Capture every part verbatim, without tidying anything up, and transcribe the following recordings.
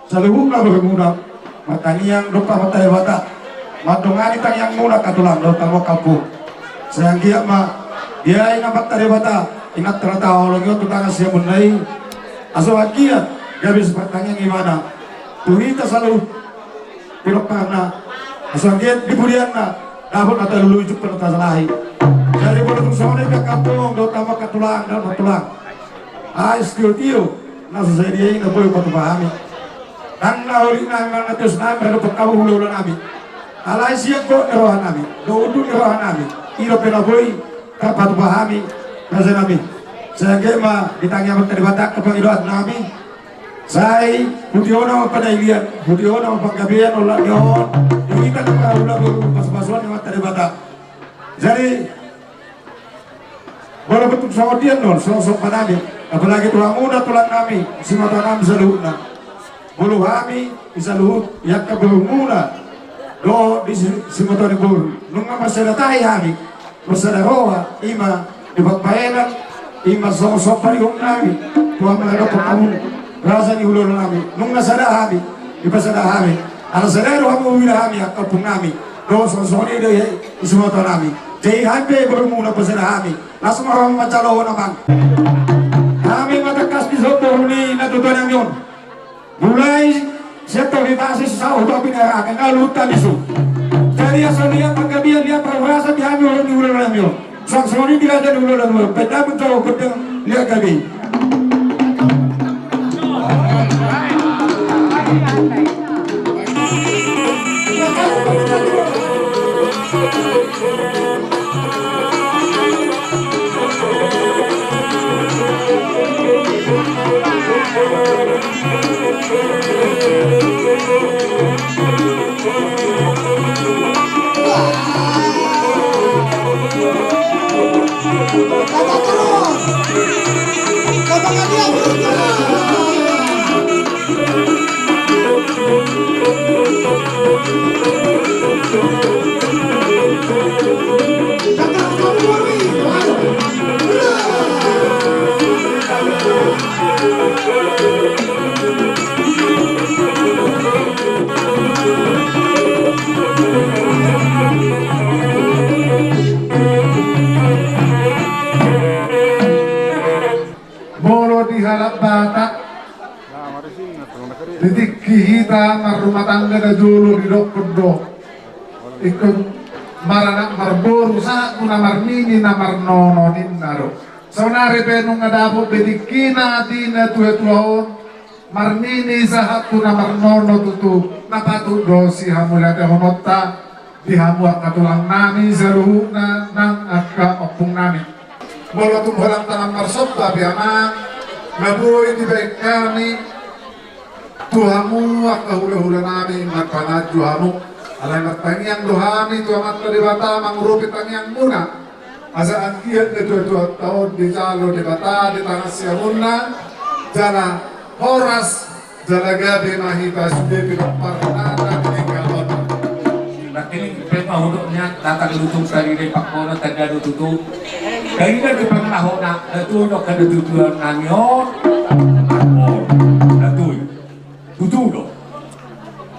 saluhutna borumuna, martangiang dompak Amanta Debata mandongani tangiangmuna angka tulang dohot hamu angka ompung. Sai anggiat ma diain Amanta Debata inanta na tahaholongi on tu tangan siamunna i, asa anggiat gabe sipartangiang ibana tu hita saluhut pinomparna, asa anggiat di pudianna dapot na talului, jumpang na tasalahi. Jadi molo tung songon i pe angka ompung dohot hamu angka tulang dohot nantulang, ais tiotio na so sadia i na boi patupa hami. Nang na holik nami, nang na tios nami, nang na dohot hamu hulahulanami, alai sian gok ni rohanami dohot unduk ni rohanami, i dope na boi tarpatupa hami, rajanami. Sai anggiat ma ditangi Amanta Debata angka pangidoannami. Sai hutihona ma panailian, hutihona ma panggabean olat ni on, di hita na parhula boru pasupasuon ni Amanta Debata. Jadi molo tung songon dia annon, songon sombanami, apalagi tu hamuna tulangnami, simatuanami saluhutna. Molo hami di saluhut angka borumuna dohot di si-, simatua ni boru, nunga marsada tahi hami, marsada roha, i ma di pambahenan, i ma songon somba ni uhumnami tu hamu na dohot hamu, raja ni hulahulanami, nunga sada hami, dipasada hami. Ala sada do hamu huida hami angka ompungnami, dohot songon songon i do i, i simatuanami. Jadi hami pe borumuna pasada hami, langsung ma roha manjalohon, amang. Hami ma tangkas dison boru ni natuatuanami on. Mulai sian Tahu Ni Tasi sahat tu Api Neraka, nga luhut hami dison. Jadi asa liat panggabean, liat parhorasan di hami, hula ni hulahulanami on. Songon i di raja ni hulahulanami on, baen damang jolo gondang liat gabe. Molo di halak Batak, di tingki hita marrumah tangga na jolo didokkon do, ingkon maranak marboru sahat tu na marnini na marnono ninna do. Saonari pe nunga dapot be tingkina di natuatua on, marnini sahat tu na marnono tutu, na patut do sihamauliatehononta di hamu angka tulangnami saluhutna nang angka ompungnami. Molo tung holan tangan marsomba pe, amang, na boi dibaen hami tu hamu angka hulahulanami, marpanganju hamu. Alai martangiang do hami tu Amanta Debata mangurupi tangiangmuna, asa anggiat natuatuanta on dijalo Debata di tangan siamunna, jala horas jala gabe ma hita sude pinomparna na tininggalhon. Martini pe ma hudok nian, tatang lutung, tarida i pangkono, tanda do tutu. Tarida do pangalahona, na tutu do angka natuatuanami on. Na tutu. Tutu do.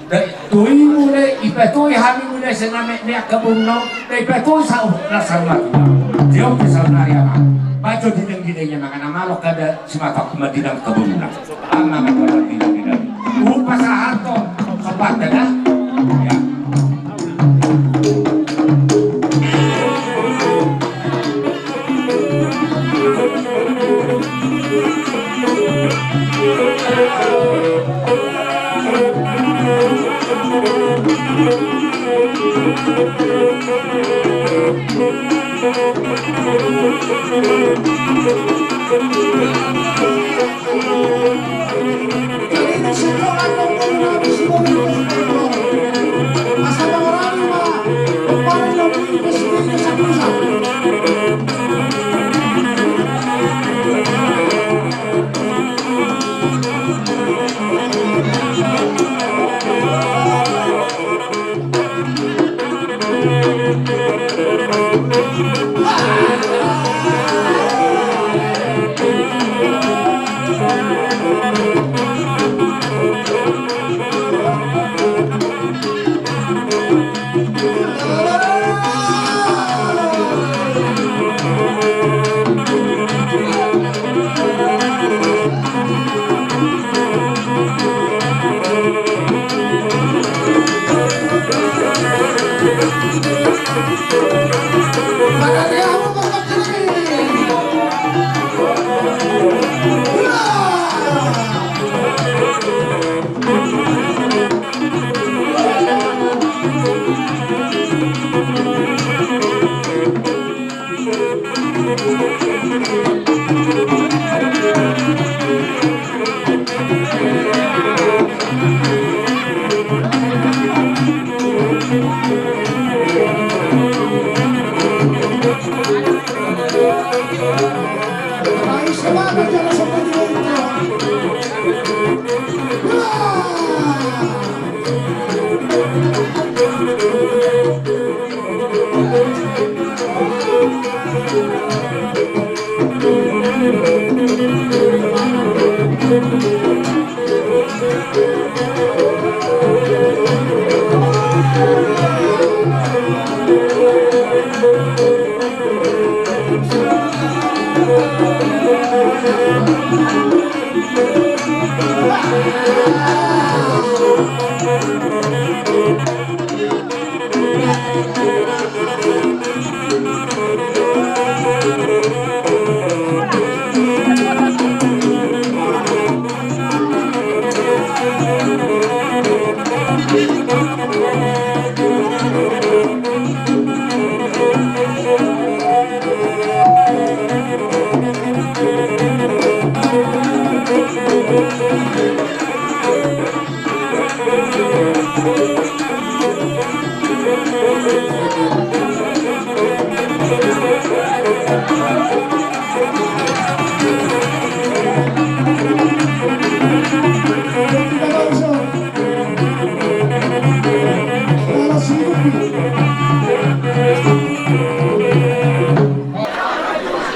Dai, tutu i mule, ipatutu hami mule, sai na me-, me-, angka boruna on, dai, ipatutu sahat na saur matua. Dia pe saur matua, amang. Baco didang-didang i, amang, na malo kada simatang madidang angka boruna. Amang, angka boruna didang-didang. Upa sahat do, sopat da. Ya.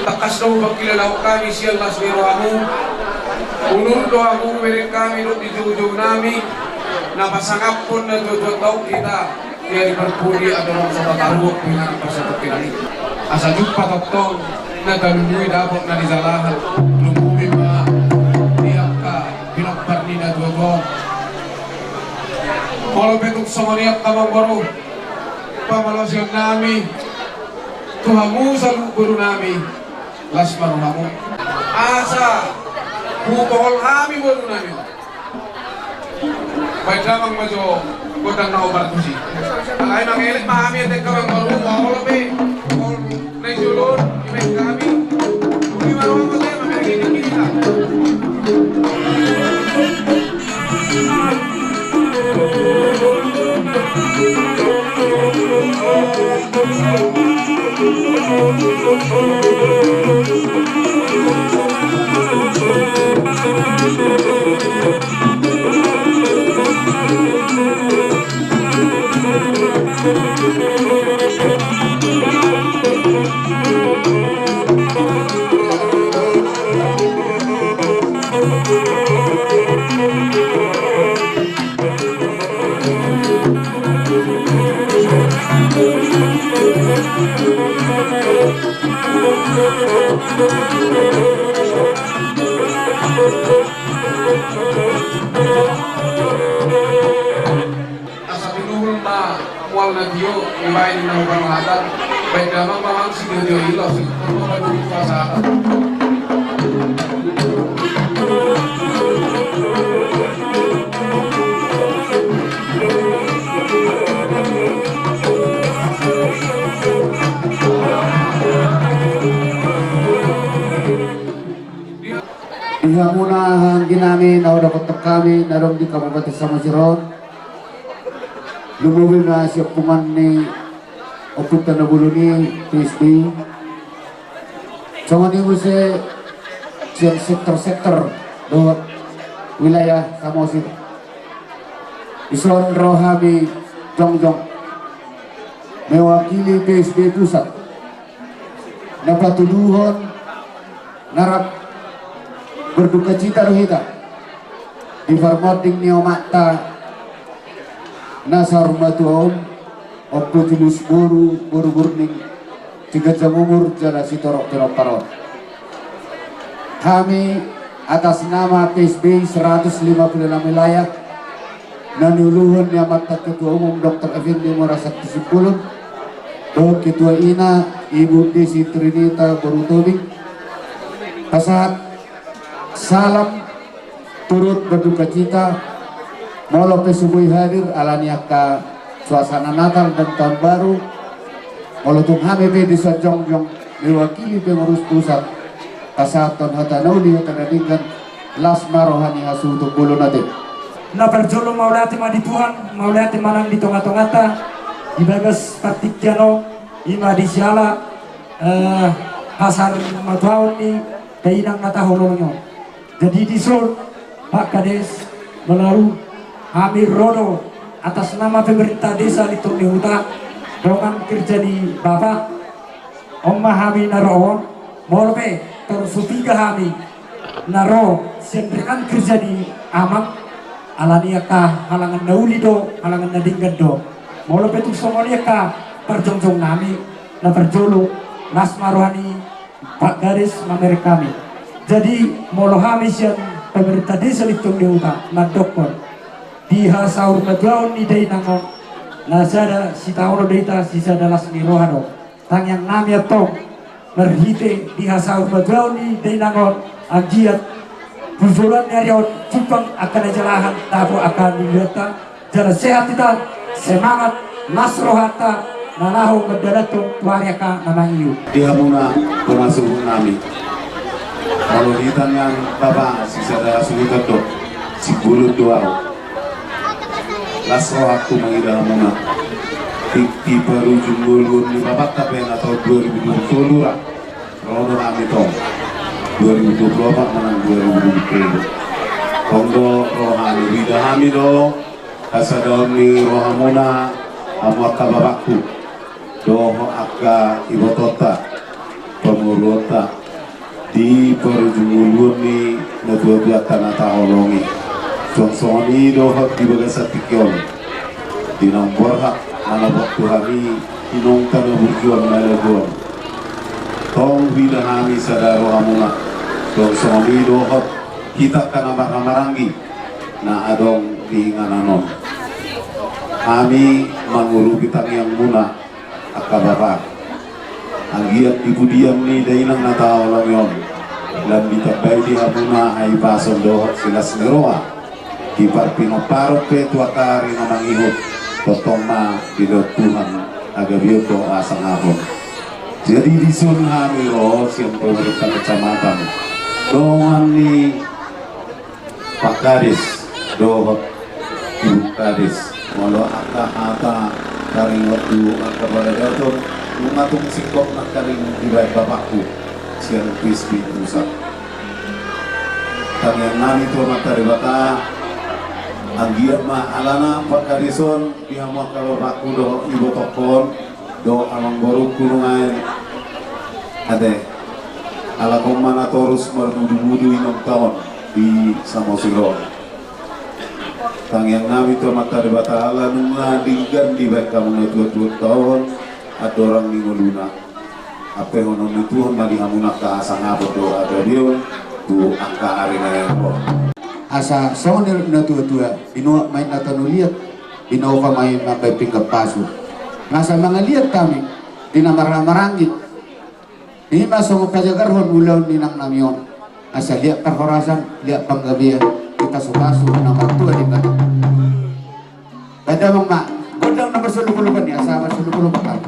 Tangkas do hupangkilala hami sian las ni rohamu. Unun do hamu bereng hami dohot di joujou nami na pasangaphon na tuatua taon hita. Ia di parpudi adong sapa taruhon pinangan parsatup pinangan. Asa jumpa tongtong na talului dapot na nijalahan. Lumobi ma di angka pinompar ni na tuatua. Molo pe tung songon i angka amangboru, pamalosion nami tu hamu saluhut boru nami. Las ma rohamu. Asa hupohol hami boru nami. Baen damang ma jo gondang na hombar tusi. Alai mangelek ma hami ate angka amangboru, molo pe poholan na di jolo on dibaen hami. Bumi ma roha ma te mamereng i di hita. Asa pinuhul ma mual na tio dibaen na huparhata. Baen damang ma amang sitiotio i, laos i ma pasahat. Di hamuna anggi nami na hudapothon hami na adong di Kabupaten Samosir on. Lumobi ma sian hukuman ni ompunta na bolon i, P S B. Songon i muse sian sektor-sektor dohot wilayah Samosir. Dison ro hami jongjong mewakili P S B pusat. Na patuduhon na rap berdukacita do hita di parmonding ni omanta na saur matua on, Ompu Julius boru, boru Burning, siganjang umur jala sitorop pinompar on. Hami atas nama P S B seratus lima puluh enam wilayah, na niuluhon ni amanta Ketua Umum Doktor Effendi Murasakti Simbolon dohot Ketua Ina Ibu Desi Trinita boru Tobing, pasahat salam turut berdukacita molo pe so boi hadir ala ni angka suasana Natal dan Tahun Baru. Molo tung hami pe dison jongjong mewakili pengurus pusat, pasahathon hata na uli, hata na denggan, las ma roha ni hasuhuton bolon, ate. Na parjolo mauliate ma di Tuhan, mauliate ma nang di tongatonganta di bagas partingkian on, i ma di siala, eh, hasarmatuaon ni dainang na taholongi on. Jadi dison, Pak Kades, molo hami ro do atas nama pemerintah desa Lintong ni Huta, dongan kerja ni Bapak, on ma hami na ro on. Molo pe tor so piga hami na ro sian rekan kerja ni Amang, Alani angka halangan na uli do, halangan na denggan do. Molo pe tung songon i angka parjongjong nami, na parjolo, las ma roha ni Pak Kades mamereng hami. Jadi, molo hami sian pemerintah desa Lintong di Huta mandokkon, di hasaurmatuaon ni dainang on, na sada sitaonon do hita, sisada las ni roha do. Tangiang nami antong, marhite di hasaurmatuaon ni dainang on, anggiat tu joloan ni ari on jumpang angka na jalahan, dapot angka na niluluanta, jala sehat hita, semangat, las rohanta, na laho mandalanhon tu ari angka na mangihut. Di hamuna pasuhut nami, molo hita nian bapa sisada suhut do, simbulun do ahu. Las rohangku mangida hamuna. Di, di parujung ngolu ni bapanta pe na taon dua ribu dua puluh tolu ra, ro do hami tong dua ribu dua puluh empat manang dua ribu dua puluh tolu. Tong do ro hami, huida hami do hasadaon ni rohamuna, hamu angka bapangku dohot angka ibotonta, pamoruonta, di parujung ngoluon ni natuatuanta na taholongi. Suang songon i dohot di bagasan tingki on, di naung borhat manopot tu hami inongta na burju on, na lagu on. Tong huida hami sada rohamuna. Suang songon i dohot hita angka na marhahamaranggi na adong di inganan on. Hami mangurupi tangiangmuna, angka bapa. Anggiat di pudian ni dainang na taholongi on, lam ditambai di hamuna hahipason dohot silas ni roha di parpinomparon pe tu angka ari na mangihut. Tongtong ma dilehon Tuhan hagabeon dohot hasangapon. Jadi dison hami ro sian pemerintah kecamatan, dongan ni Pak Kades dohot Ibu Kades, molo angka hata taringot tu angka paradaton, nunga tung singkop nangkaning dibaen bapangku sian P S B Pusat. Tangiang nami tu Amanta Debata, anggiat ma alana Pak Kades on, di hamu angka bapangku dohot ibotongkon, dohot amangborungku nuaeng. Ate, alap on ma na torus marmudu-mudu inongta on di Samosir on. Tangiang nami tu Amanta Debata ala nunga denggan dibaen hamu natuatuanta on andorang ni ngoluna. Ampehonon ni Tuhan ma di hamuna angka hasangapon dohot hagabeon tu angka ari na naeng ro. Asa songon ni natuatua, binuat ma inna tano liat, binoto ma inna mambaen pinggan pasu. Asa mangaliat hami di na marhahamaranggi. I ma songon pajagarhon ulaon ni inang nami on. Asa liat parhorasan, liat panggabean, dipasupasu na martua di badan. Baen damang ma gondang na marsoluk-olukan i, asa marsoluk-olukan.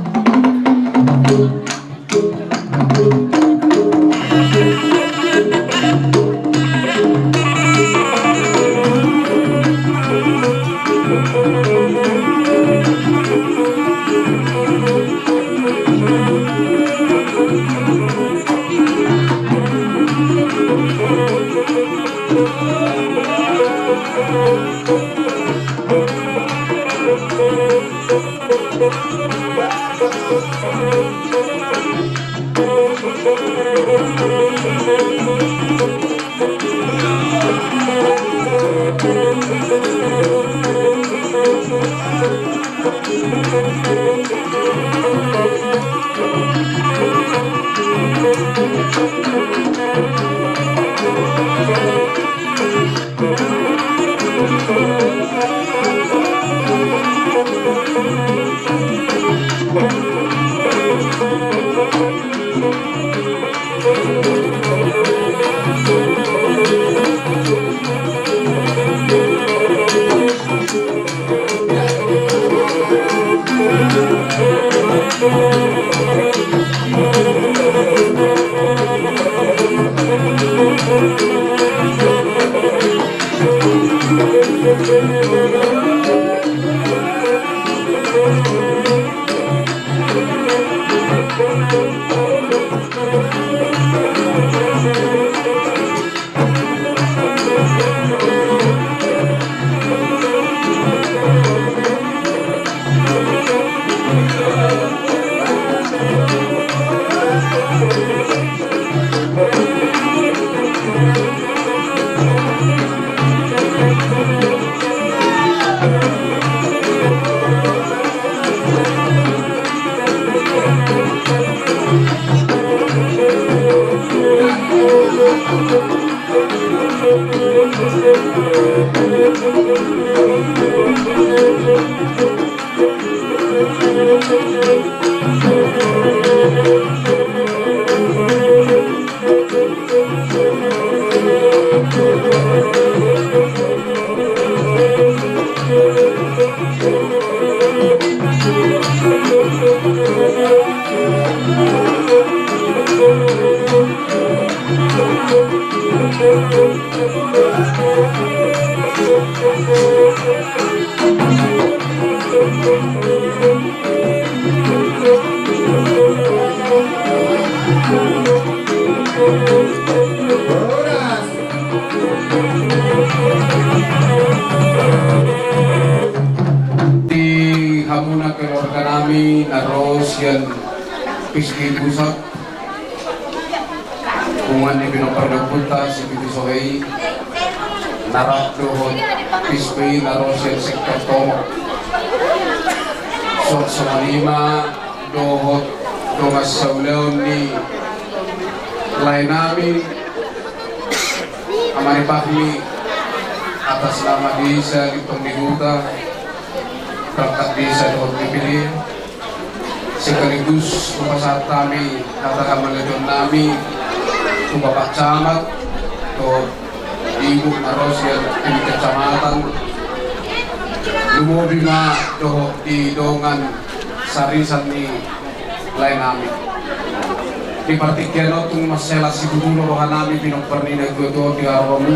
Di hamuna keluarga nami na ro sian P S B I Pusat, punguan ni pinompar ni ompunta si Pitu Sohe i, na rap dohot P S B I na ro sian sektor Tomok. Suang songon i ma dohot dongan saulaon ni lae nami, Amani Pahmi, atas nama desa, Gintong ni Huta, perangkat desa dohot D P D. Sekaligus hupasahat hami hata hamaolon nami tu Bapak Camat dohot Ibu na ro sian tingki kecamatan, lumobi ma dohot di dongan sarisan ni lae nami. Di partingkian on tung mansai las situtu do roha nami pinompar ni natuatua on di haroromu.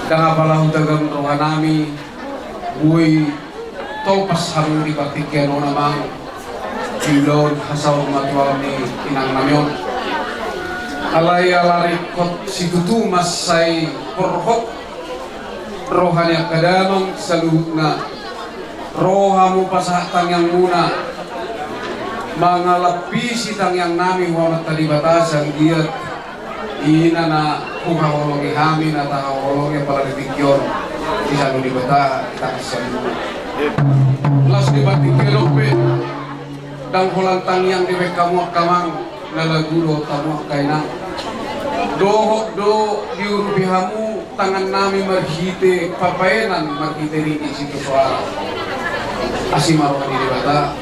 Ndang apala hutagam roha nami, boi tolpas hamu di partingkian on amang, di ulaon hasaurmatuaon ni inang nami on. Alai ala ringkot situtu mansai porhot roha ni angka damang saluhutna, ro hamu pasahat tangiangmuna, mangalampisi tangiang nami tu Amanta Debata, sanggiat ina na huhaholongi hami na tahaholongi apala di tingki on, disalo Debata hita saluhutna. Laos di partingkian on pe, ndang holan tangiang dibaen hamu angka amang, na lagu dohot hamu angka inang. Dohot do diurupi hamu tangan nami marhite pambaenan marhite ringgit sitio soara. Asi ma roha ni Debata,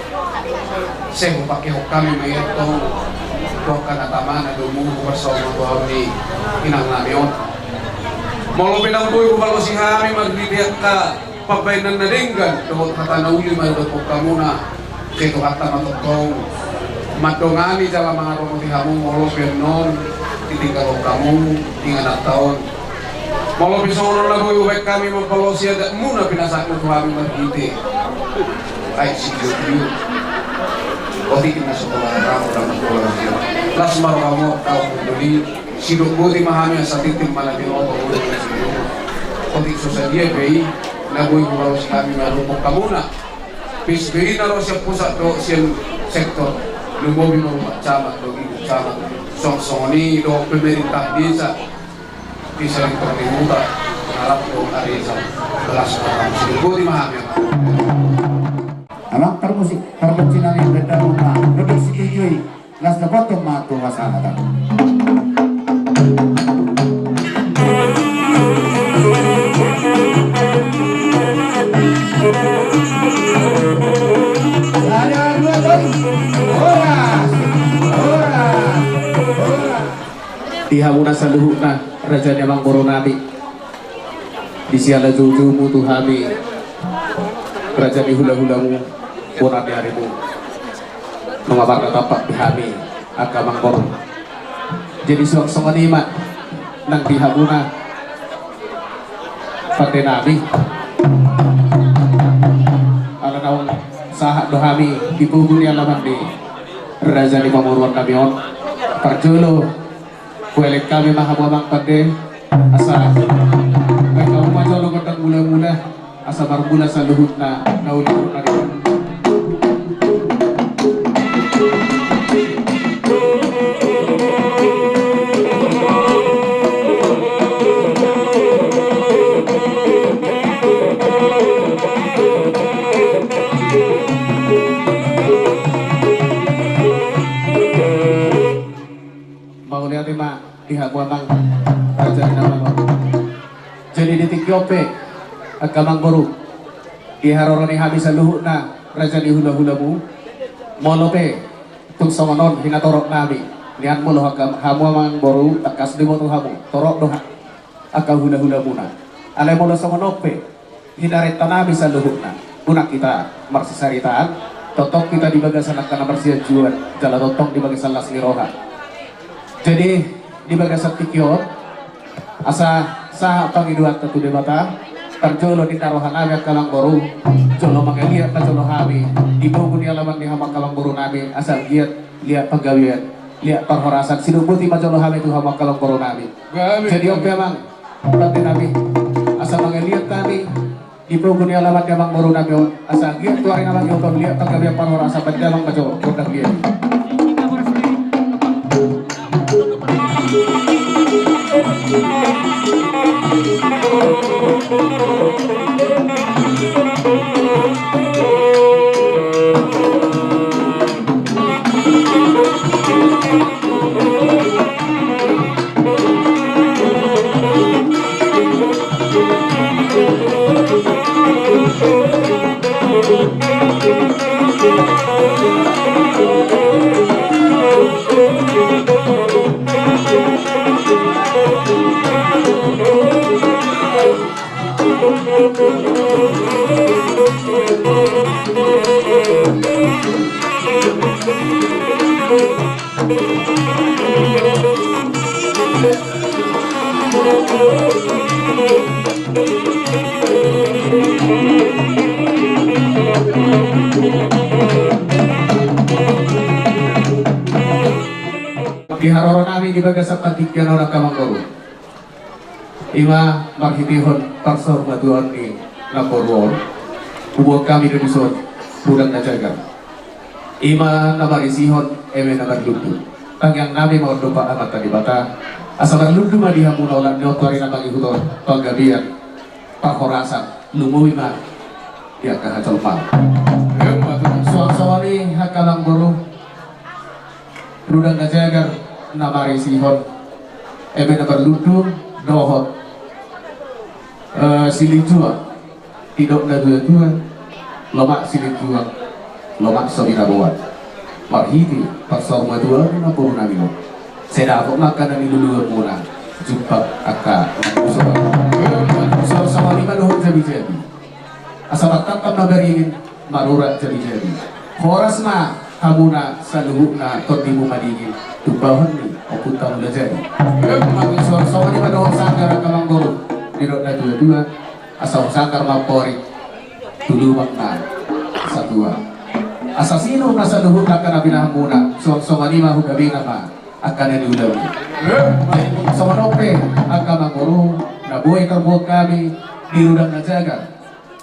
sai hupangkihon hami ma i antong tu angka na tama na domu huparsaurmatuaon ni inang nami on. Molo pe ndang boi hupalosi hami marhite angka pambaenan na denggan dohot hata na uli ma didokkon hamuna, sai Tuhanta ma tongtong mandongani jala mangaramoti hamu molo pe annon ditinggalhon hamu ingananta on. Molo pe songon on na boi hubaen hami mampalosi adatmuna pinasahatmu tu hami marhite aek sitiotio. Otik na so pola haram, haram na so pola haram. Las ma rohamu, hamu mandoli. Sidok boti ma hami asa tintin ma na binoto. Otik so sadia pe i na boi hupalosi hami mandokkon hamuna, P S B I na ro sian pusat dohot sian sektor, lumobi ma Bapak Camat dohot Ibu Camat, songon i dohot pemerintah desa, desa Gintong ni Huta, na rap dohot ari sa belas orang. Sidok boti ma hami. Amang, tarmusik, tarmusik nami benda rumah, benda situjui. Las dapoton ma tu pasahat. Sada, dua, tolu. Horas. Horas. Horas. Di hamuna saluhutna, raja ni amangboru nami. Di siala joujoumu tu hami, raja ni hulahulamu, bona ni arimu. Nunga marnatampak di hami angka amangboru. Jadi suang songon i ma nang di hamuna pande nami. Ala naung sahat do hami di pogu ni alaman ni raja ni pamoruon nami on. Parjolo, huelek hami ma hamu amang pande, asa baen hamu ma jolo gondang mulamula, asa marmula saluhutna na uli na denggan. Mauliate ma di hamu amang, raja ni amang. Jadi di tingki on pe, angka Amangboru, di haroro ni hami saluhutna raja ni hulahulamu, molo pe tung songon on hinatorop nami, nian molo hamu amangboru, tangkas diboto hamu torop do angka hulahulamuna. Alai molo songon on pe hinaretta nami saluhutna, unang hita marsisaritaan, tongtong hita di bagasan angka na marsianjuan jala tongtong di bagasan las ni roha. Jadi di bagasan tingki on, asa sahat pangidoanta tu Debata, parjolo ninna roha nami angka amangboru, jolo mangaliat ma jolo hami di pogu ni alaman ni hamu angka amangboru nami, asa anggiat liat panggabean, liat parhorasan, sidung boti ma jolo hami tu hamu angka amangboru nami. Jadi on pe amang, pande nami, asa mangaliat hami di pogu ni alaman ni amangboru nami on, asa anggiat tu ari na mangihut on liat panggabean parhorasan pande amang ma jo gondang liat i. Di haroro nami di bagasan partingkian on angka amangboru, ima marhitehon parsaurmatuaon ni namboru on, huboan hami do dison rudang na jagar, ima na marisihon eme na marlundu. Tangiang nami ma on do Amanta Debata, asa marlundu ma di hamuna olat ni on tu ari na mangihut on panggabean, parhorasan, lumobi ma di angka hajolmaon. Suang songon i angka amangboru, rudang na jagar na marisihon eme na marlundu dohot, eh, silinjuang, didok natuatua, lomak silinjuang, lomak so binaboan. Marhite parsaurmatuaon ni namboru nami on, sai dapot ma angka na niluluanmuna jumpang angka na so. Suang songon i ma dohot jabijabi. Asa martantan ma baringin, marurat jabijabi. Horas ma hamuna saluhutna, tondimu madingin, tumpahon ni Ompunta Mulajadi. Suang songon i ma dohot sanggar angka amangboru, didok natuatua, asa husanggar ma amporik tu lubang na satua. Asa sinur ma saluhutna angka na pinahanmuna, suang songon i ma hugabena ma angka na niulahon. Jadi songon on pe angka amangboru, na boi tarbuat hami di rudang na jagar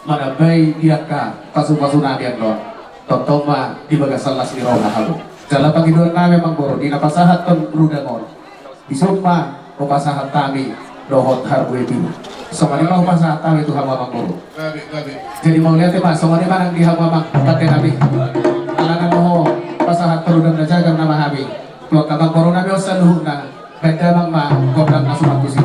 manambai di angka pasupasu nami annon, tongtong ma di bagasan las ni roha hamu. Jala pangidoan nami amangboru, di na pasahathon rudang on, dison ma hupasahat hami dohot harbue biru. Songon i ma hupasahat hami tu hamu amangboru. Jadi mauliate ma, songon i ma nang di hamu amang pande nami. Alana dohot pasahat rudang na jagar nama hami tu angka amangboru nami on saluhutna. Baen damang ma gondang na suman tusi.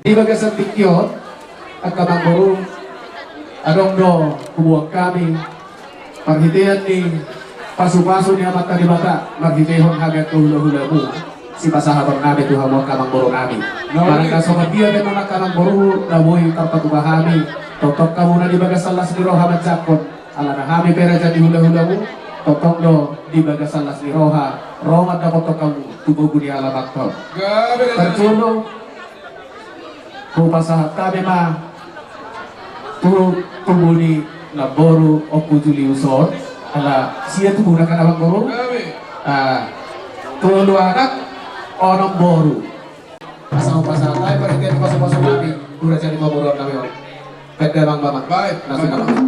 Di bagasan tingki on, angka amangboru, adong do huboan hami, marhitean ni pasupasu ni Amanta Debata, marhitehon hami angka hulahulamu, sipasahaton nami tu hamu angka amangboru nami. Barang na songon dia pe nuaeng angka amangboru, na boi tarpatupa hami, tongtong hamu na di bagasan las ni roha manjangkon, alana hami pe raja ni hulahulamu, tongtong do di bagasan las ni roha, ro mandapothon hamu tu bogu ni alamanhon. Parjolo, hupasahat hami ma tu tubu ni namboru Ompu Julius on, ala sia tubuna kan amangboru? Ah, tolu anak, onom boru. Asa hupasahat hami parhitean pasupasu nami tu raja ni pamoruon nami on. Baen damang ma. Baik. Langsung damang.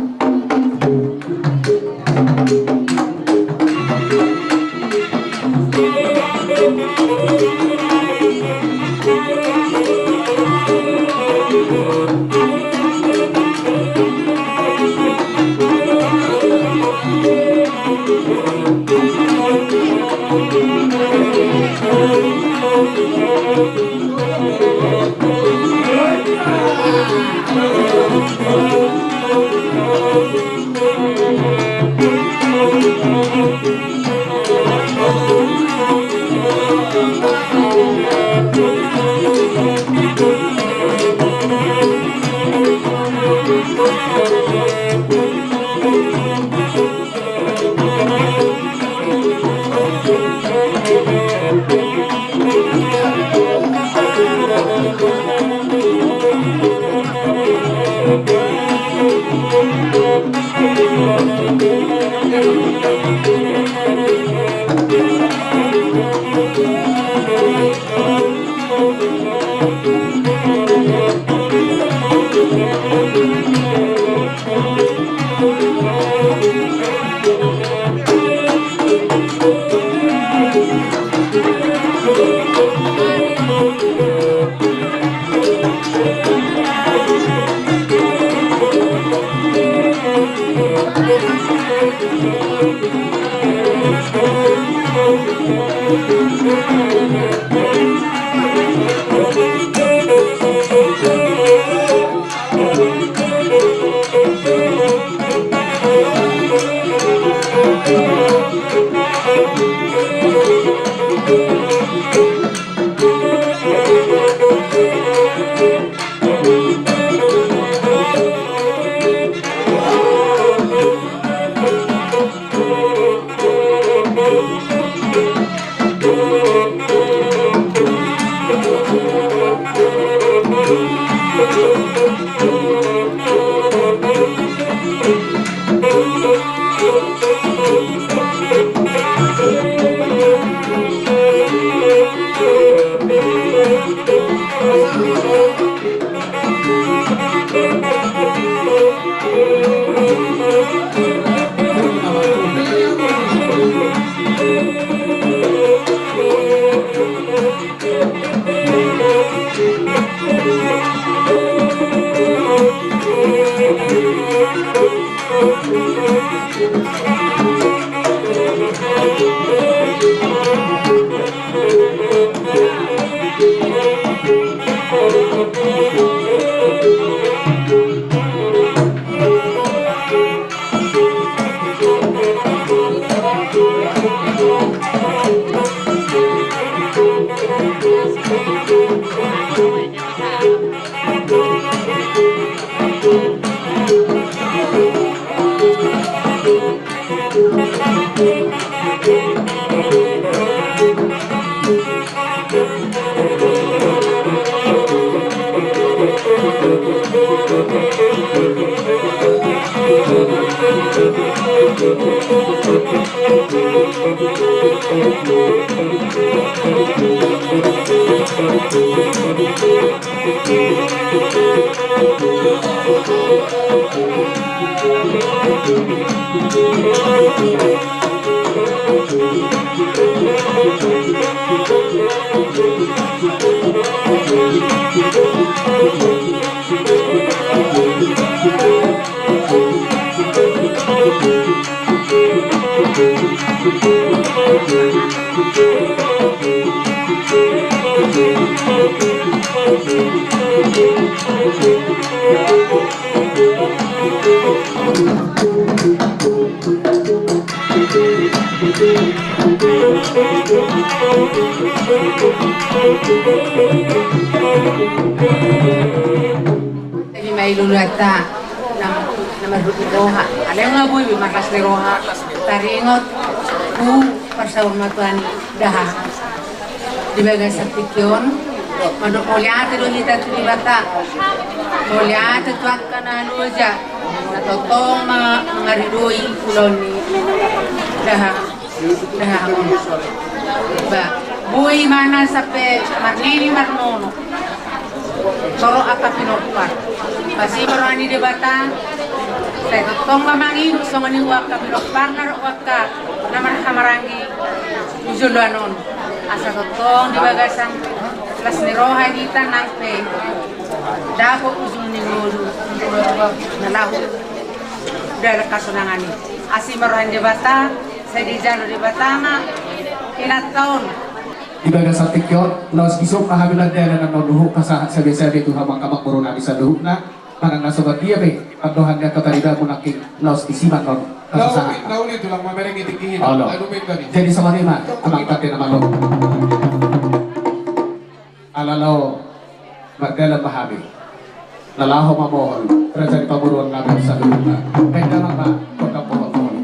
Jadi mai lulu ata na marhut ni roha, alai nga boi be marlas ni roha taringot tu parsaurmatuan i. Daha di bagasan tingki on mandok mauliate do hita tu Debata, mauliate tu angka na loja na tongtong ma mangaridoi ulaon ni daha. Ba boi ma na sampe marnini marnono torop angka pinompar. Pasti ma roha ni Debata sai tongtong ma mangido songon i tu angka pinomparna dohot angka na marhahamaranggi tu joloan on. Asa tongtong di bagasan las ni roha hita nang pe dapot ujung ni ngolu na laho dalan hasonangan i. Asi ma roha ni Debata, sai dijalo Debata ma inanta on. Di bagasan tingki on laos isuk ma hami mandele na nuhuk pasahat sabe-sabe tu hamu angka boru nami saluhutna. Manang na so badia pe pandohan ni angka paribanmu nangkin laos isi ma on pasahat. Jadi songon i ma amang pande na malo. Ala laho mardalan ma hami na laho mamohon raja ni pamoruon nami saluhutna. Baen damang ma gondang pohon-pohon.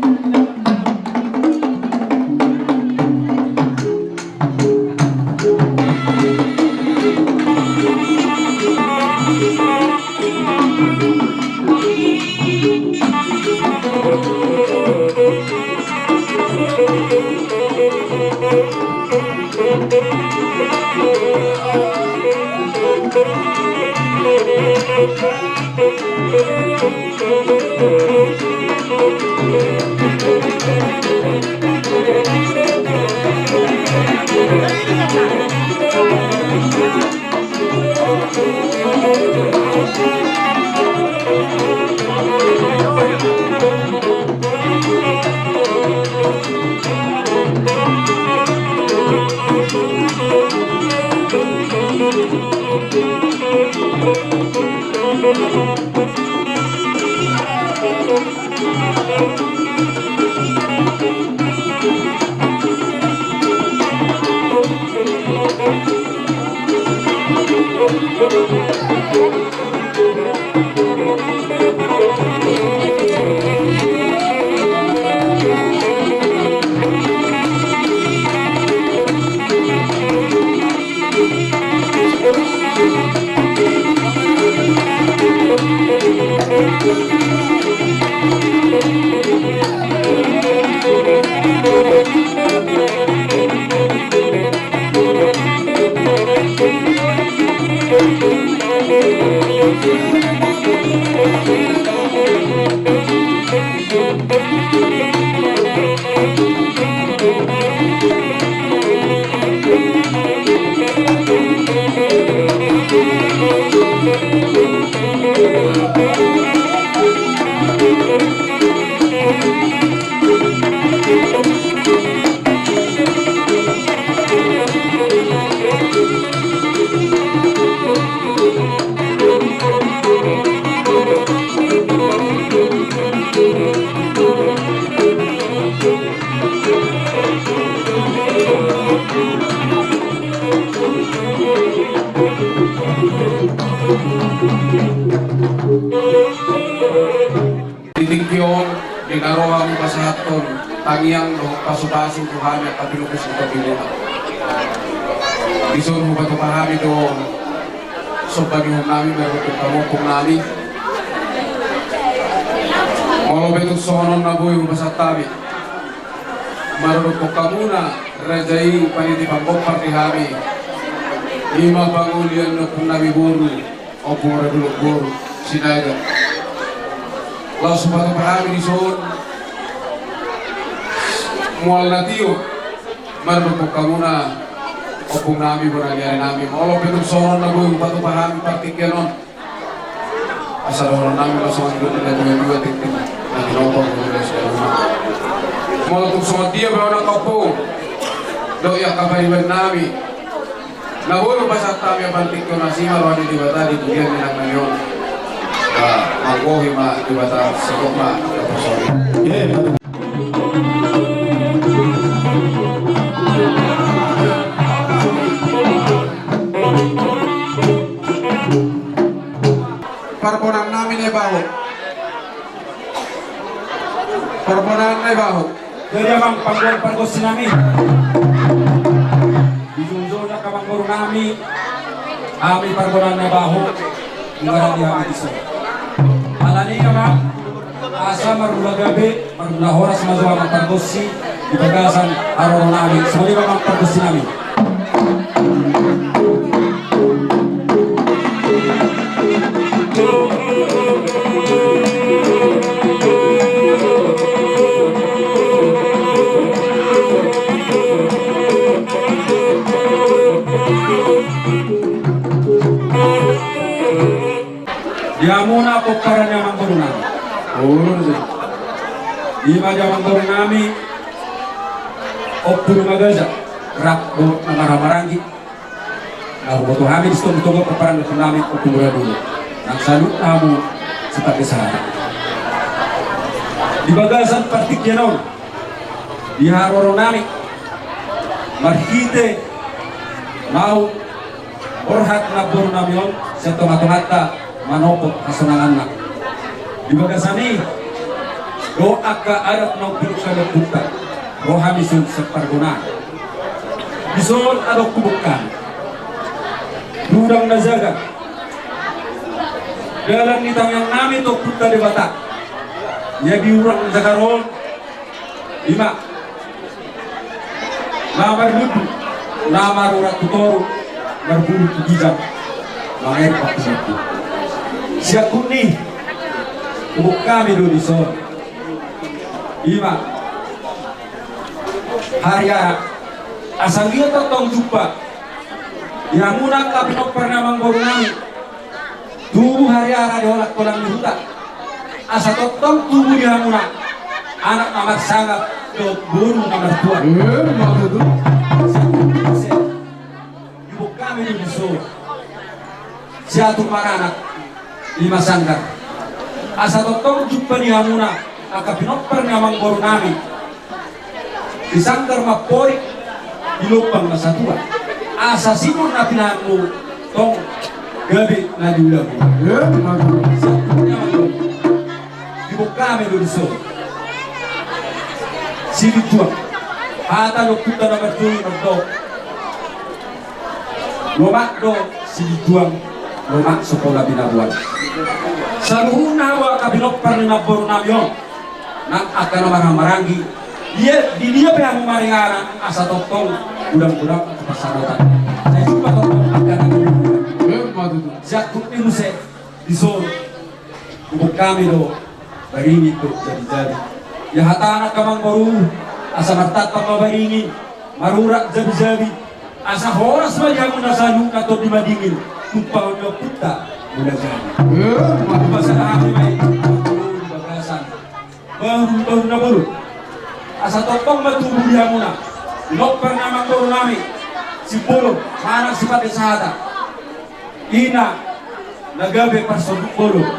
Di tingki on di na ro hami pasahathon tangiang dohot pasupasu tu hami angka pinompar ni hita. Dison hupatupa hami do somba ni uhum nami marhite pamomuk nami. Molo pe tung songon on na boi hupasahat hami, marhite hamuna raja i panitipan pompar di hami, i ma pangolian ni ompu nami boru, Ompu Raduluk boru Sinaga. Laos hupatupa hami dison mual na tio mandokkon hamuna, ompung nami, bona ni ari nami. Molo pe tung songon na boi hupatupa hami partingkian on, asa dohonon nami ma songon didok ni natuatua, tingting na tinopa, molo tung songon dia pe, ompung, dohot angka pariban nami, na boi hupasahat hami partingkian on, asi ma roha ni Debata di pudian ni inang nami on. Ba, manggohi ma Debata, singkop ma angka poso i. Parbonaan nami na ibaho. Parbonaan na ibaho. Jadi amang panggual pargonsi nami, dijunjung angka amangboru nami, hami parbonaan na ibaho, nunga rade hami dison. Alani i amang, asa marmula gabe, marmula horas ma jo amang pargonsi di bagasan haroro nami. Songon i ma amang pargonsi nami. Di hamuna pomparan ni amangboru nami. Olo do. Ima di amangboru nami, Ompu Dumagaja, rap dohot na marhahamaranggi. Na huboto hami di sitonggotonggo pomparan ni ompu nami, Ompu Muradulo. Nang saluhutna hamu sipandok sahata. Di bagasan partingkian on, di haroro nami, marhite mau borhat namboru nami on sian tongatonganta manopot hasonanganna. Di bagasan i, dohot angka adat na umbiluk hami ompunta, ro hami sian Pargonaan. Dison adong hubungkami, di Urang na Jagar, dalan ni tangiang nami tu Ompunta Debata. Ia di Urang na Jagar on, ima na marlundu, na marurat tu toru, marbulu tu ginjang, mangairhon tu batu. Sian hut ni hubungkami do dison, ima hariara, asa anggiat tongtong jumpa di hamuna angka pinompar ni amangboru nami. Tubu hariara di holangholang ni huta, asa tongtong tubu di hamuna anak na marsangap dohot boru na martuan. Ima tutu. Sian hut ni hubungkami do dison, siatur maranak, ima sanggar, asa tongtong jumpa di hamuna angka pinompar ni amangboru nami. Di sanggar ma amporik, di lombang ma satua, asa sinur na pinahanmu tong gabe na niulahon. Ima tutu. Sian hut ni amangboru, di hubungkami do dison, silinjuang. Hata ni ompunta na marjolo mandok, lomak do silinjuang, lomak so pola binaboan. Saluhutna hamu angka pinompar ni namboru nami on, nang angka na marhahamaranggi, ia di dia pe hamu maringanan, asa tongtong godang-godang tu pansamotan. Sai jumpa tongtong angka na niulahon. Ima tutu. Sian hut ni muse dison, hubungkami do baringin dohot jabijabi. Ia hata ni angka amangboru, asa martantang ma baringin, marurat jabijabi, asa horas ma di hamuna saluhutna tondi madingin, tumpahon ni ompunta Mulajadi. Ima tutu. Pasada hami ma i di bagasan bahulbahul na bolon, asa tongtong ma tubu di hamuna pinompar ni amangboru nami, Simbolon manang Sipande Sahata. Ina na gabe parsonduk bolon,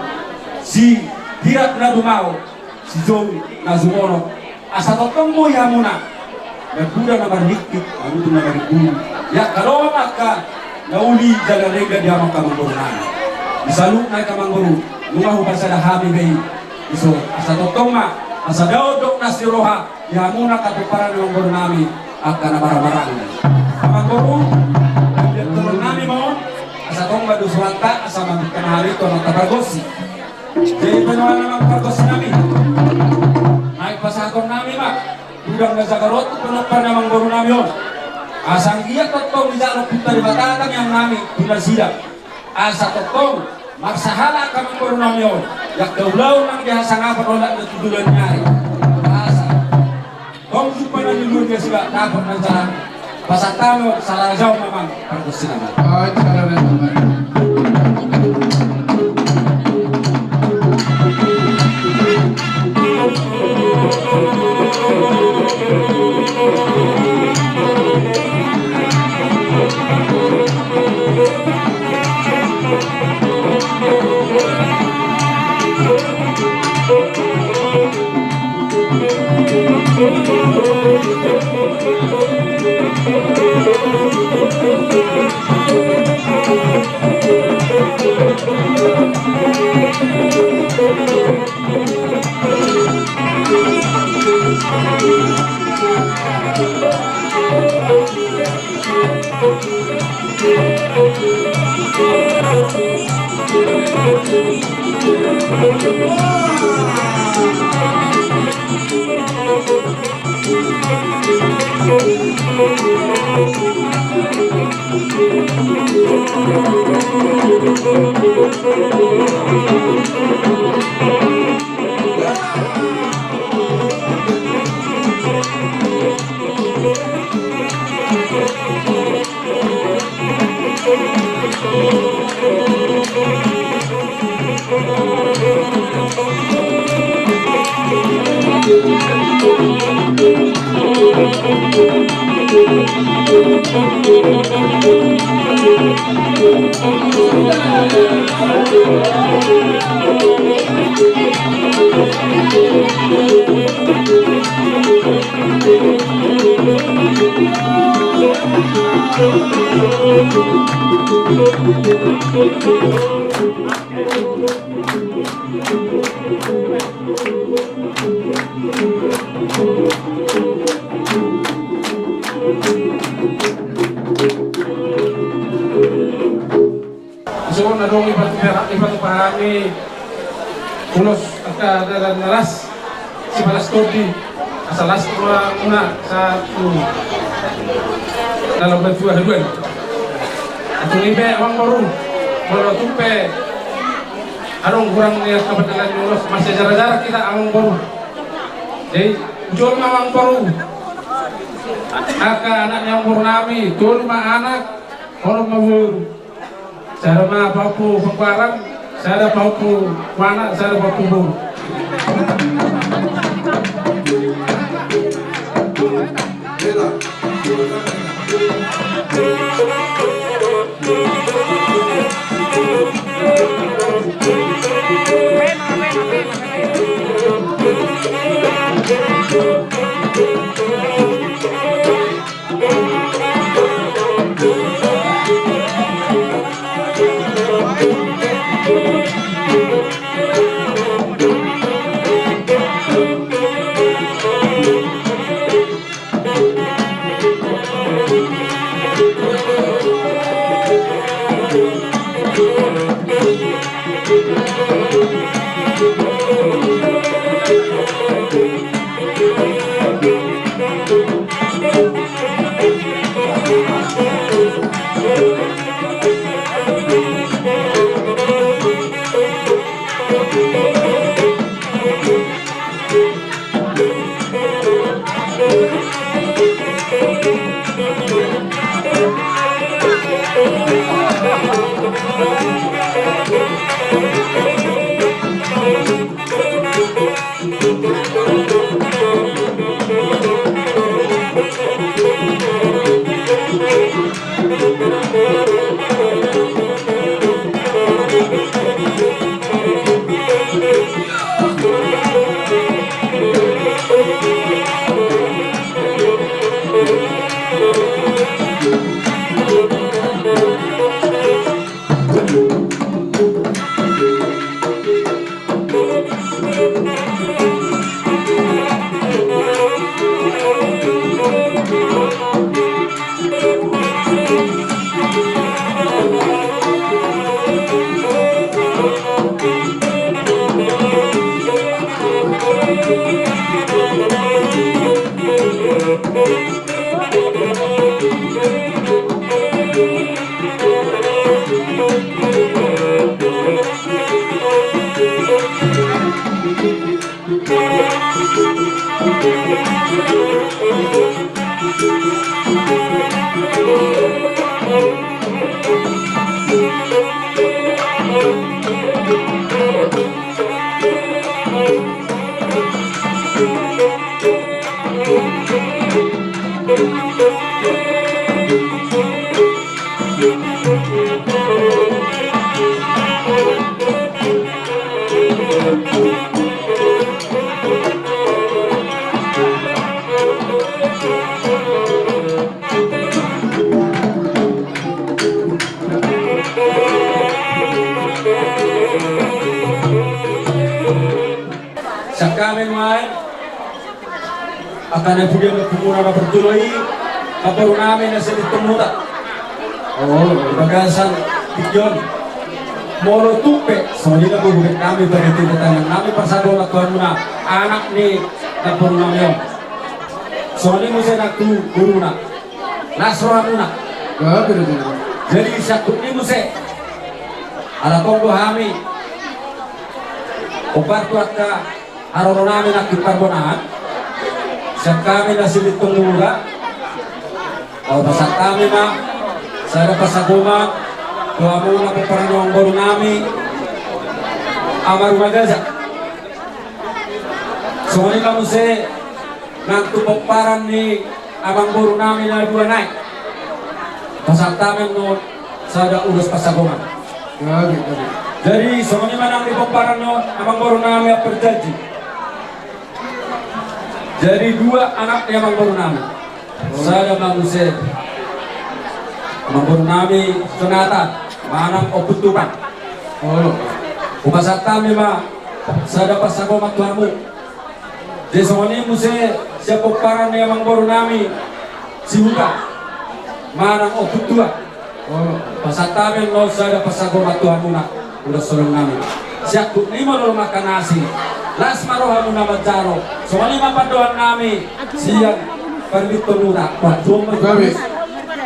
si Hirat na dumao, si Jou na jumonok, asa tongtong boi hamuna marguda na marlingkit, marutung na marimbulu. Ia angka dongan, angka na uli jala denggan di hamu angka amangboru nami. Di saluhutna angka amangboru, nunga hupasada hami be i dison, asa tongtong ma, asa dao dok na siroha di hamuna angka pomparan ni amangboru nami, angka na marhahamaranggi. Amangboru, ambilan tolong nami ma on, asa tong ma do suaranta, asa mambingka hami tu amanta pargonsi. Jadi, pinompar ni amang pargonsi nami, naeng pasahaton nami ma Urang na Jagar on tu pinompar ni amangboru nami on, asa anggiat tongtong dijalo Ompunta Debata tangiang nami tu nasida, asa tongtong Marsahalak angka amangboru nami on, jala ulaon nang di hasangapon olat na tudulan ni ari. Asa tong jumpa na niluhon dia suda dapot na jalan. Pasahat hami, salam jabu ma amang. Pargonsi nama. Ai, salam nama. Ison adong i patupa, i patupa hami ulos angka dalan na las, sipalas tondi, asa las tua muna satu dalam bantua haduan. Antong i pe amangboru, molo tung pe adong hurang ni angka pandalan ni ulos, masiajarajaran hita amangboru. Jadi jolo ma amangboru, angka anak ni amangboru nami, tolu ma anak, onom ma boru. Sada ma pahompu panggoaran, sada pahompu anak, sada pahompu boru. Sian hami nuaeng, angka na pudi ma punguan na parjolo i, namboru nami na silitong muda. O, di bagasan tingki on. Molo tung pe songon i na boru nami, bagi tu tangan nami pasahaton tu hamuna, anak ni namboru nami on. Songon i muse nang tu boruna. Las rohamuna. Jadi sian hami muse, ala tong do hami hombar tu angka haroro nami nangkin parbonaan. Sian hami na silitong muda, hupasahat hami ma sada pasahaton tu hamuna pomparan ni amangboru nami, Ama Rumagaja. Songon i ma muse nang tu pomparan ni amangboru nami na dua nai. Pasahat hami annon sada ulos pasahaton. Jadi songon i ma nang di pomparan ni amangboru nami Amparjanji. Jadi dua anak ni amangboru nami. Sada ma muse amangboru nami Jonatan manang Ompu Tupan. Hupasahat hami ma sada pasahaton tu hamu. Jadi songon i muse sian pomparan ni amangboru nami Sihuta manang Ompu Tua. Hupasahat hami annon sada pasahaton tu hamuna, ulos holong nami. Sian hami ma lolo mangkanasi, las ma rohamuna manjalo. Songon i ma pandohan nami sian parlitong muda. Wah, juo ma.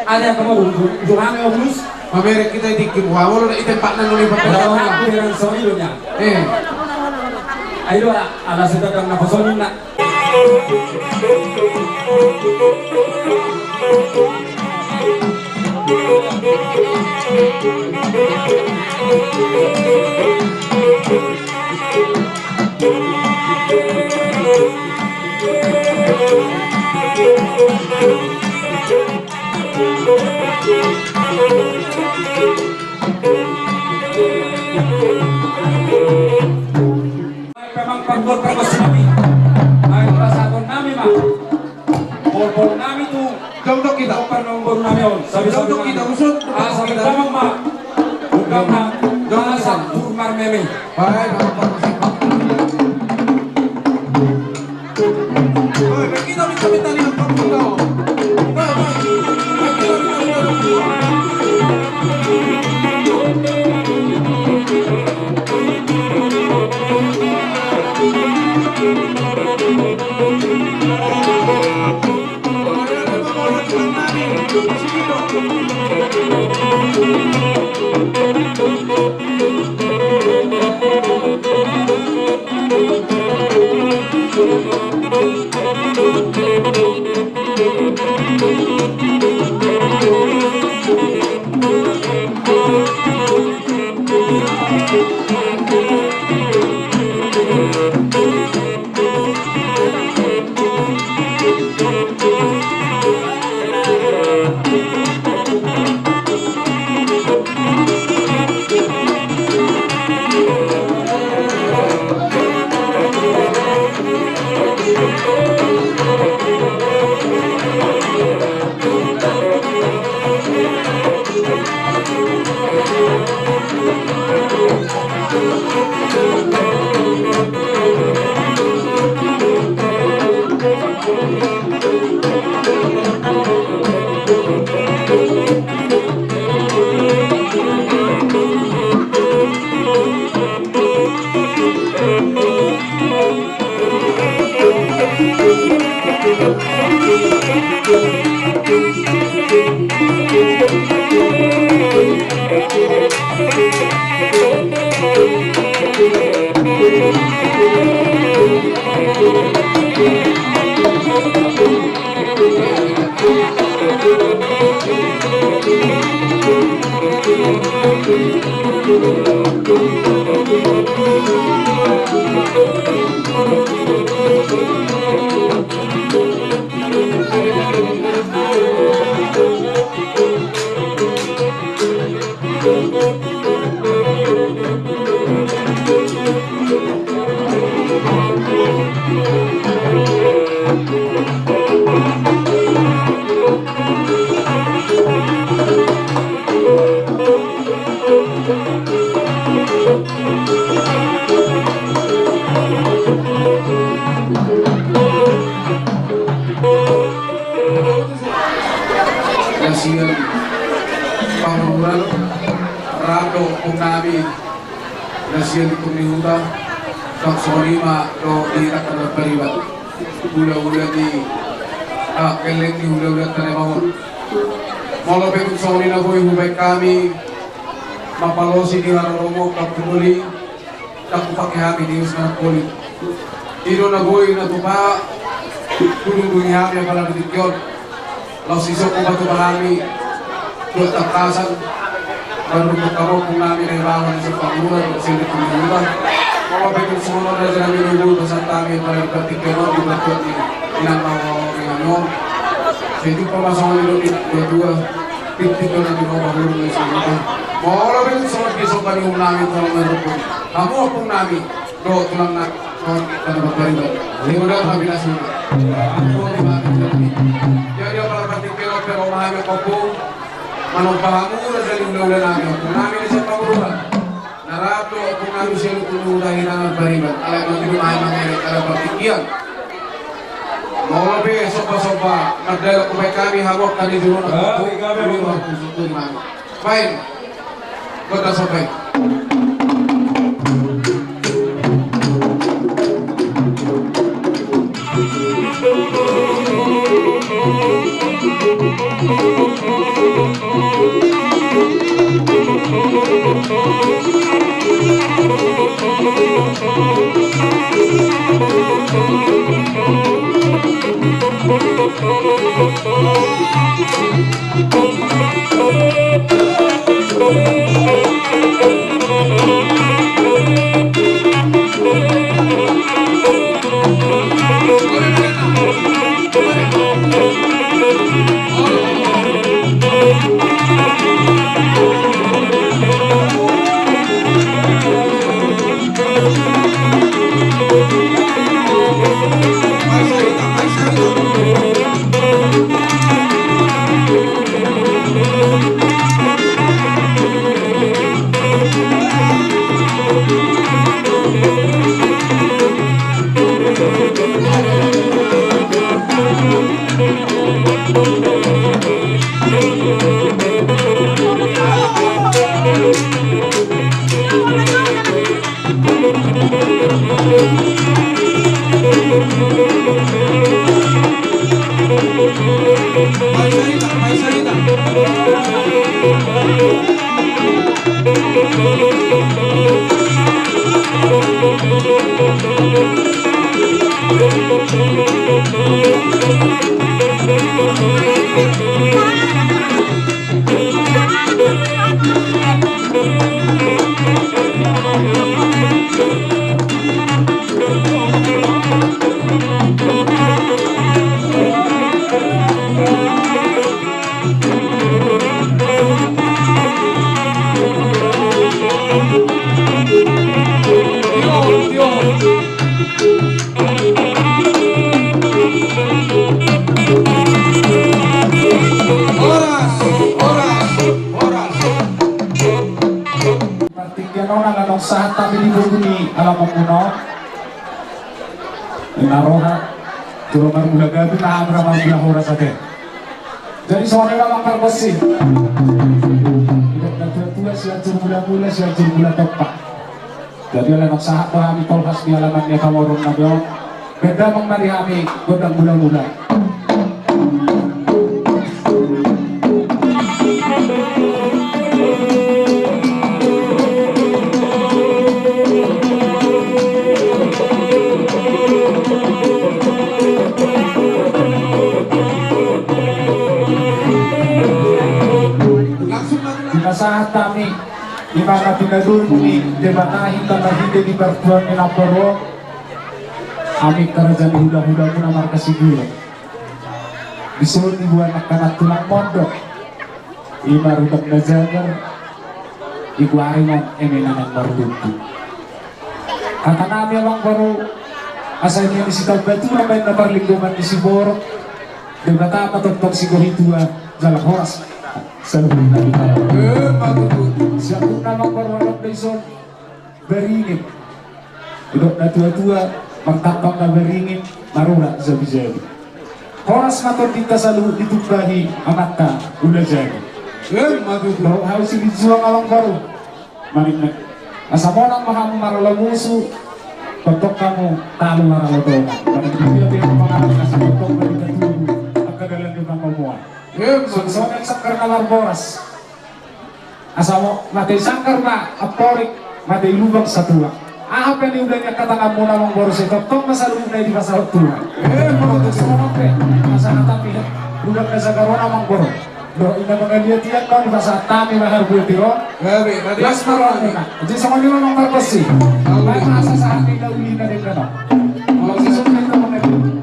Ada yang kamu juo hami, Om Lus. Mamereng hita i tingki, wah, molo na i tempatna nunga i. Ora, ora, pamereng songon i do nian. Eh. Ai do ala, ala sudah dang na kosong inna. Memang pargol pargol sinami. Ai pasahaton nami ma. Bolbol nami tu. Jongdok hita. Pargol nami on. Sabi sabi nami. Jongdok hita, usut. Asa memang ma. Bukan ma. Jongdok hita. Asa tur marmeme. Baik, baik, baik, baik. Na sian Pangururan rap do ompung nami na sian Lintong ni Huta. Tong songon i ma do di hita na marpariban, hulahula ni, ah, gelleng ni hulahula Tanabaun. Molo pe tung songon i na boi hubaen hami mapalosi di haroromu, Ompung Doli. Ndang hupake hami di usaha na polit. I do na boi na tupa tudungi hami apala di tingki on. Laos ison hupatupa hami tu tangkasan. Baru tu kamu ompung nami na ibawa na sian Pangururan tu sini tu Pangururan. Molo pe tung songon on raja nami na ibu pasahat hami apala di partingkian on di bantuan ni inang na hami on. Sai jumpa ma songon i do di dua dua. Pintik do na di rumah burung ni sini. Molo pe tung songon i somba ni ompung nami tolong marhubung. Hamu ompung nami, dohot tulang na, dohot tano parbariban. Lima dohot habilas lima. Jadi apala partingkian on pe ro ma hami ompung. Manomba hamu raja ni hulahula nami, ompung nami na sian Pangururan. Na rap do ompung nami sian Lintong ni Huta hita na marpariban. Alai mangkidu ma hami mangerek apala partingkian. Molo pe somba-somba mardalan hubaen hami hamu angka di jolo na. Baen. Gondang somba i. Horas, horas, horas. Partingkian on ala naung sahat hami di boru ni alamanmuna on. Ina roha, jolo marmula gabe ma hami ra marmula horas ate. Jadi songon i ma amang pargonsi. Didok natuatua, sianjur mulamula, sianjur mula tompa. Jadi ala naung sahat do hami tolhas di alaman ni pamoruon nami on. Baen damang ma di hami gondang mulamula. Pasahat hami, i ma na pinadomu ni Debata hita marhite di partuan ni namboru on, hami angka raja ni hula-hulamuna marga Sigurjong. Dison diboan angka nantulang mondok, i ma rudang na jagar, i goari ma on eme na naeng marbuku. Hata nami amangboru, asa eme ni sitambatua baen na parlinggoman ni siborok, Debata ma tongtong sigohi tua, jala horas. Saluhutna di parau. Emma tutu. Siaputna amangboru, adong do dison baringin. Didok na tua-tua, martampang na baringin, marurat jabi-jabi. Horas ma tondinta saluhut ditumbahi amanta Ula Jago. Emma tutu. Dohot hau silinjuang amangboru. Maninna, asa monang ma hamu maralo musu, tongtong hamu talu maralo dongan. Maninna, dia dia pangaran asa tongtong ma di tatubu angka dalan ni pangomoan. Songon i sangkar na marboras. Asa mate sangkar ma amporik, mate lubang satulang. Aha pe niula ni angka tanganmuna amangboru, sai tongtong ma saluhutna i dipasahat Tuhan. Songon on pe, asa hata pe, rudang na jagar on amangboru. Dohot i na mangaliat-iat on, dipasahat hami ma harbue tiron. Las ma rohamuna. Jadi songon i ma amang pargonsi. Baen ma asa sahat ni na uli na denggan on. Jadi songon i ma amang pargonsi.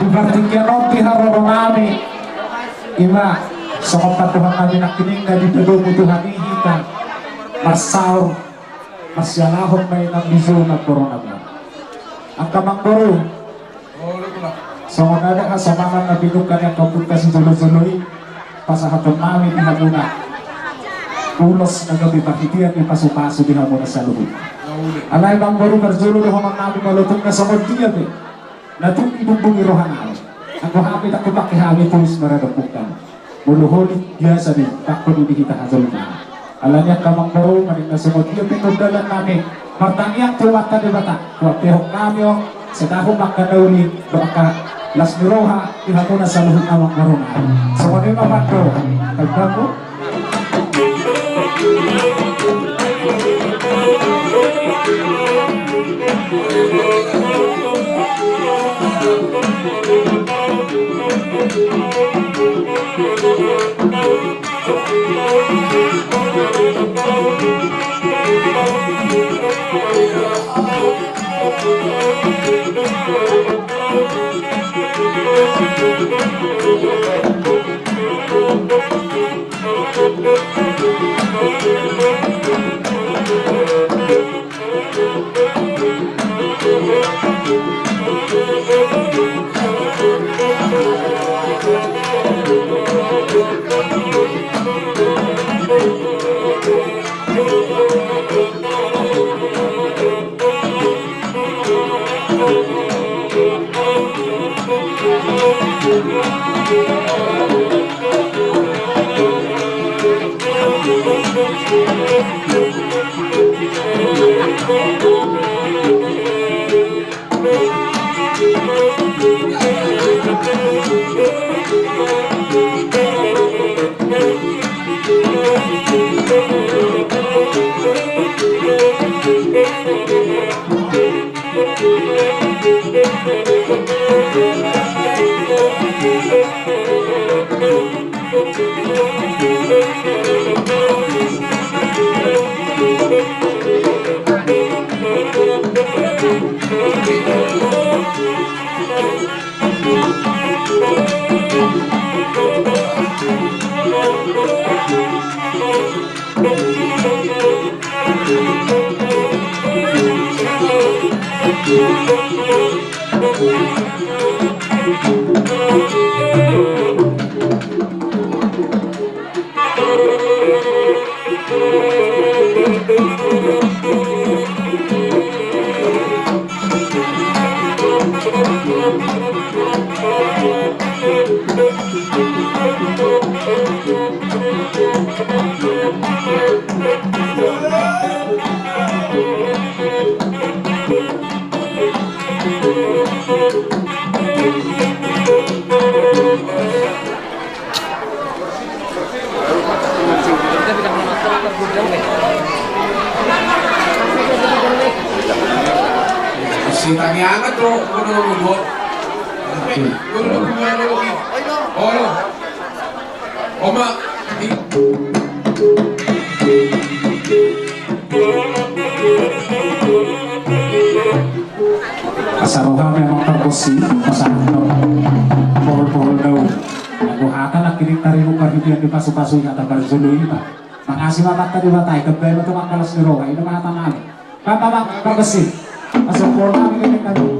Di partingkian on pe haroro nami, i ma songon pandohan nami nangkining na dipadomu Tuhan i hita marsaor, marsialahon ma inang di jolo namboru nami. Angka amangboru, songon na adong hasomangan na pinungka ni angka ompunta sijolo-jolo i, pasahaton nami di hamuna ulos na gabe parhitean ni pasu-pasu di hamuna saluhut. Alai amangboru, parjolo dohonon nami molo tung na songon dia pe na tung dibumbungi roha nami, anggo hami ndang hupangke hami tulus maradophon hamu. Molo holit biasa do i, tangko do di hita hajolmaon. Alani i angka amangboru, maninna songon dia pe gondalan nami, martangiang tu Amanta Debata, huampehon nami on, sai tahu ma angka na uli dohot angka las ni roha di hamuna saluhut amangboru nami. Songon i ma pandohan. Tanggamu. Sitanggi amat lo, kono lo buat. Olo. Oma. Asa roha memang pargonsi, asa pohol-pohol daun. Nanggo hata nangkining tarigu pardidian di pasu-pasu i hata parjolo i ma. Mangasi ma Amanta Debata i, gabe ma tu mangkalas ni roha i, i do ma hata nami. Bapak, bapak, pargonsi. Asa pohol nami nangkining tarigu.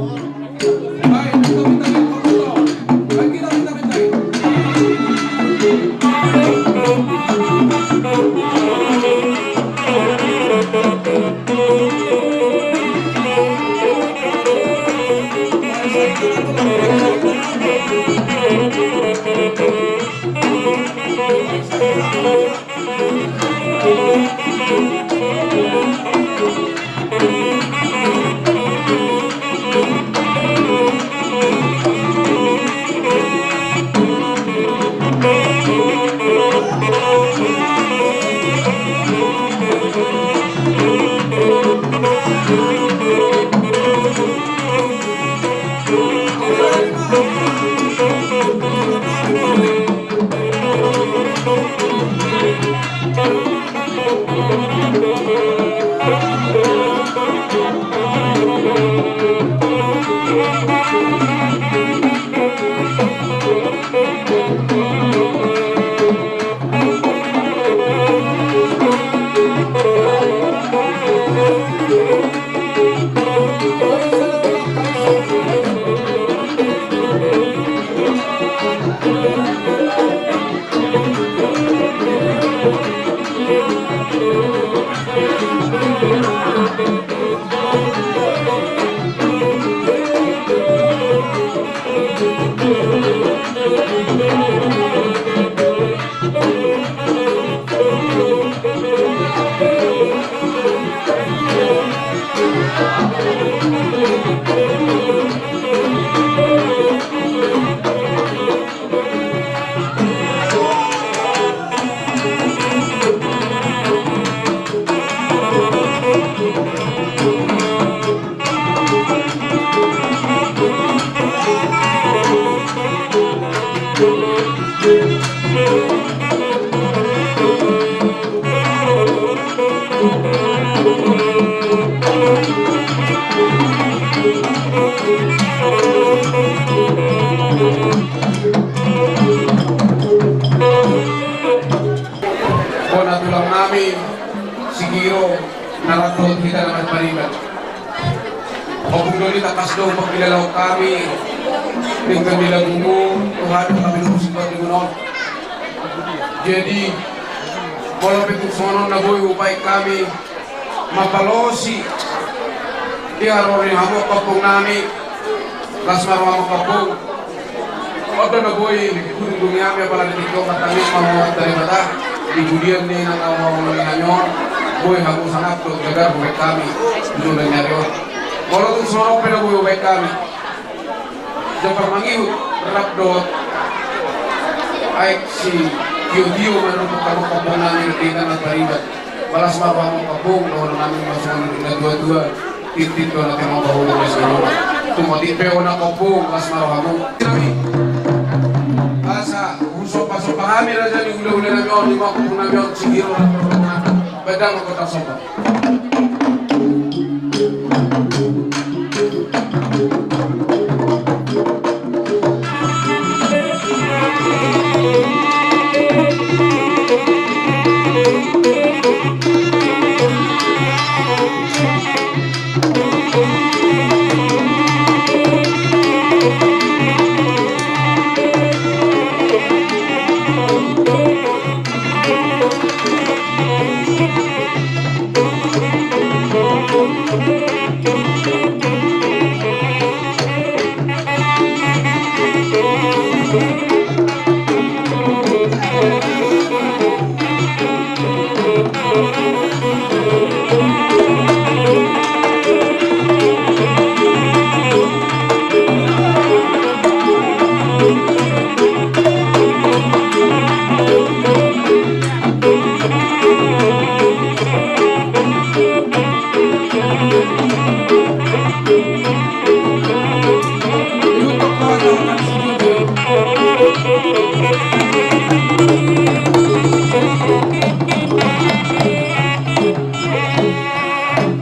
Bona tulang nami, Sigiro, na rap dohot hita na marpariban. Ompung do i tangkas do pangkilalaon hami, denggan ni lagumu, Tuhan, hami do musim batu gunung. Jadi, molo pe tung songon on na boi hupaik hami, mapalosi. Di haroro ni hamu angka ompung nami, las ma roha hamu angka ompung. On do na boi hudungdungi hami apala di tingki on, martangiang ma hamu tu Debata. Di pudian ni na naung mangulahon hami on, boi hamu sangap dohot jagar hubaen hami di joloan ni ari on. Molo tung songon on pe na boi hubaen hami, jambar mangihut rap dohot aek sitiotio manang rap dohot hamu angka ompung nami di hita na taribat. Las ma rohamu angka ompung, dohonon nami ma songon na tuatua: Tintin do na tinopa, ulos do na saur. Tung otik pe on angka ompung, las ma rohamu. Asa husombasomba hami raja ni hulahula nami on, di hamu angka ompung nami on, sihir on. Baen damang ma tarsomba.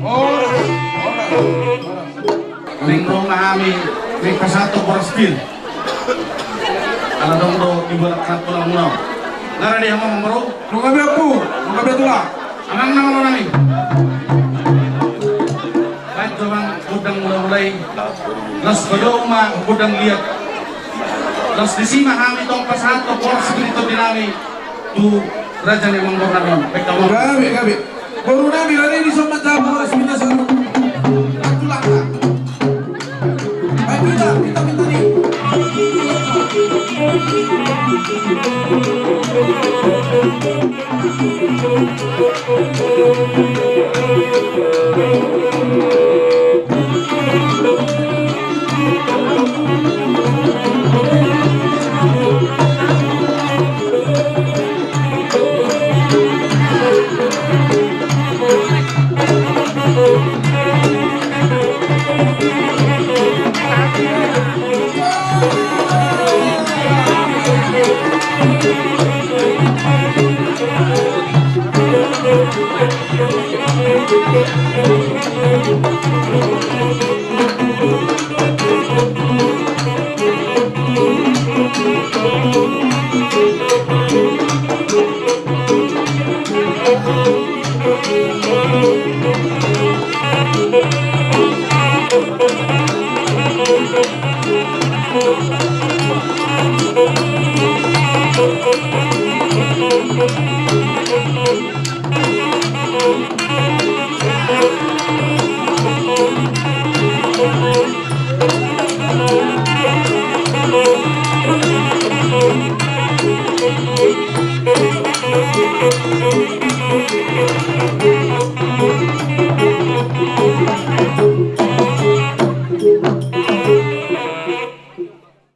Horas, horas, horas. Naeng ro ma hami, naeng pasahathon boras pir. Ala adong do di bola, anak bola muna. Nunga ro di hamu, Amang? Nunga be, Ampu, nunga be, Tulang. Amang na malo nami. Baen jo, Amang, gondang mula-mula i. Laos padomu ma gondang liat. Laos disi ma hami tong pasahathon boras pir i tu tondi nami. Tu raja ni amangboru nami on. Baen hamu. Gabe, gabe. Boru nami, rade dison ma jabu, boras pir na saur. Tulang, Tulang. Baen hita, hita, hita ni.